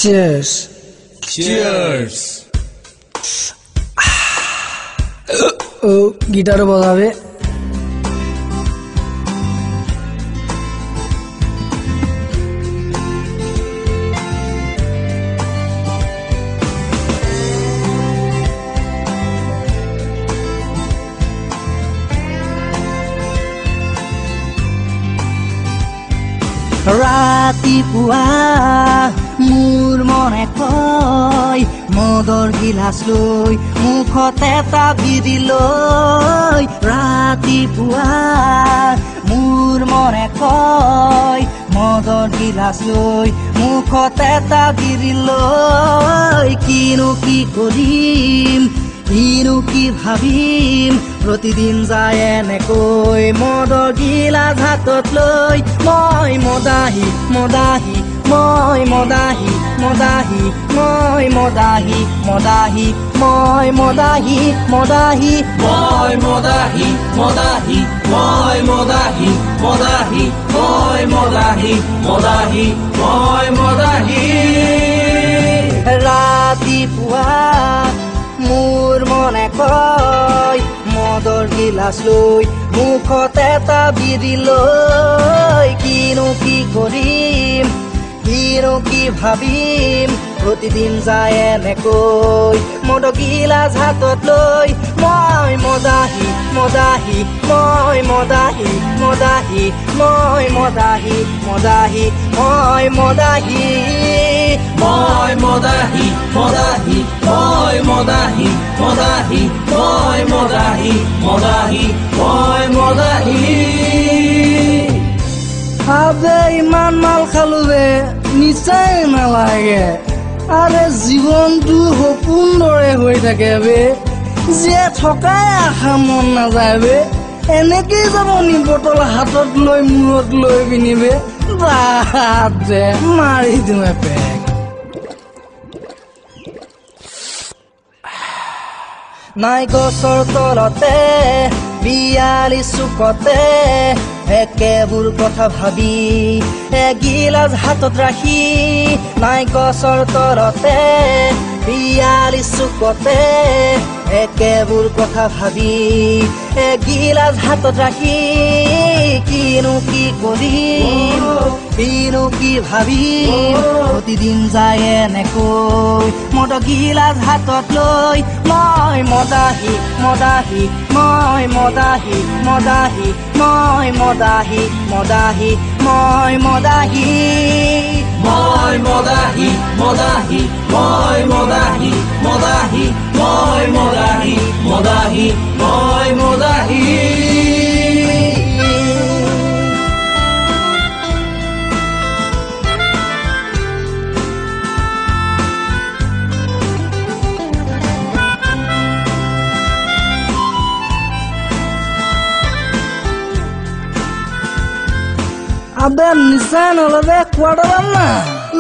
Cheers. Cheers. ও গিটাৰও বজাবে। ৰাতিপুৱা মোৰ মনে কয় মদৰ গিলাচ লৈ মুখত এটা বিড়ি লৈ। ৰাতিপুৱা মোৰ মনে কয় মদৰ গিলাচ লৈ মুখত এটা বিড়ি লৈ। কিনো কি কৰিম, কিনো কি ভাবিম, প্ৰতিদিন যায় এনেকৈ মদৰ গিলাচ হাতত লৈ। মই মদাহী মদাহী, মই মদাহী মদাহী, মই মদাহী মদাহী, মই মদাহী মদাহী, মই মদাহী মদাহী, মই মদাহী মদাহী, মই মদাহী মদাহী, মই মদাহী। ৰাতিপুৱা মোৰ মনে কয় মদৰ গিলাচ লৈ মুখত এটা বিড়ি লৈ। কিনো কি কৰিম, কিনো কি ভাবিম, প্ৰতিদিন যায় এনেকৈ মদৰ গিলাচ হাতত লৈ। মই মদাহী মদাহী, মই মদাহী মদাহী, মই মদাহী মদাহী, মই মদাহী, মই মদাহী মদাহী, মই মদাহী মদাহী, মই মদাহী মদাহী, মই মদাহী। আবে ইমান মাল খালো বে, নিচাই নালাগে। আৰে জীৱনটো সপোন দৰে হৈ থাকে বে, জীয়াই থকাই আশা মন নাযায় বে। এনেকেই যাব নি বটল হাতত লৈ মূৰত লৈ পিনি বে, বাদ দে মাৰি দিওঁ এপেক। নাই গছৰ তলতে বিয়ালি চুকতে একেবোৰ কথা ভাবি এগিলাচ হাতত ৰাখি। নাই গছৰ তলতে বিয়ালি চুকতে একেবোৰ কথা ভাবি এগিলাচ হাতত ৰাখি। কিনো কি কৰিম, কিনো কি ভাবিম, প্ৰতিদিন যায় এনেকৈ মদৰ গিলাচ হাতত লৈ। মই মদাহী মদাহী, মই মদাহী মদাহী, মই মদাহী মদাহী, মই মদাহী, মই মদাহী মদাহী, মই মদাহী মদাহী, মই মদাহী মদাহী, মই মদাহী। আবে নিচাই নলবে কোৱাৰ্টাৰ না।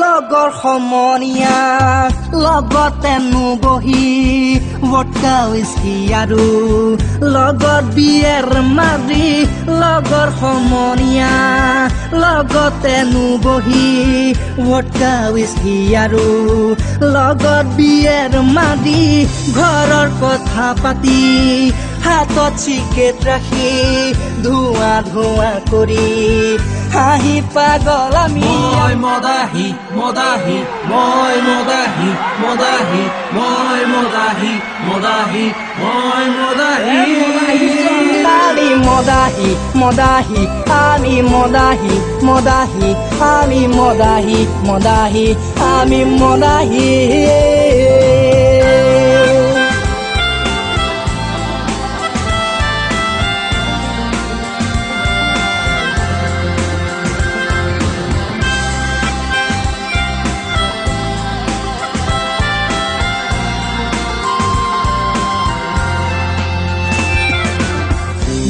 লগৰ সমনীয়া লগতেনো বহি ভটকা উইস্কি আৰু লগত বিয়েৰ মাৰি। লগৰ সমনীয়া লগতেনো বহি ভটকা উইস্কি আৰু লগত বিয়েৰ মাৰি। ঘৰৰ কথা পাতি হাতত চিকেট ৰাখি ধোঁৱা ধোঁৱা কৰি হাঁহি পাগল আমি। মই মদাহী মদাহী, মই মদাহী মদাহী, মই মদাহী মদাহী, মই মদাহী। আমি মদাহী মদাহী, আমি মদাহী মদাহী, আমি মদাহী মদাহী, আমি মদাহী।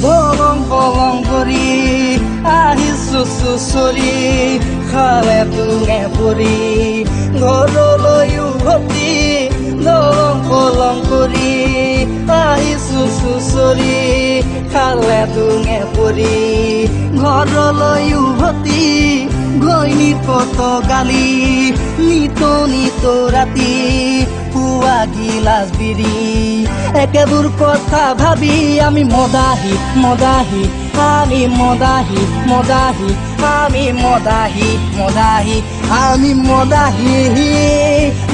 দলং পলং কৰি আহিছো চুচৰি খালে তুঙে পৰি ঘৰলৈ উভতি। দলং পলং কৰি আহিছো চুচৰি খালে তুঙে পৰি ঘৰলৈ উভতি। ঘৈণীৰ কত গালি নিত নিত ৰাতি পুৱা গিলাচ বিৰি একেবোৰ কথা ভাবি আমি মদাহী মদাহী আমি মদাহী মদাহী আমি মদাহী মদাহী আমি মদাহী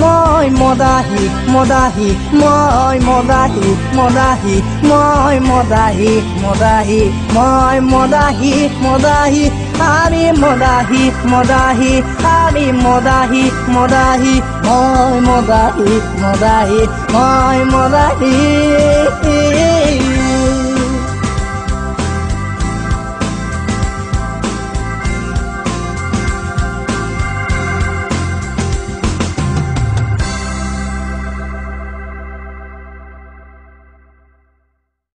মই মদাহী মদাহী মই মদাহী মদাহী মই মদাহী মদাহী মই মদাহী মদাহী আমি মদাহী মদাহী আমি মদাহী মদাহী মই মদাহী মদাহী মই মদাহী।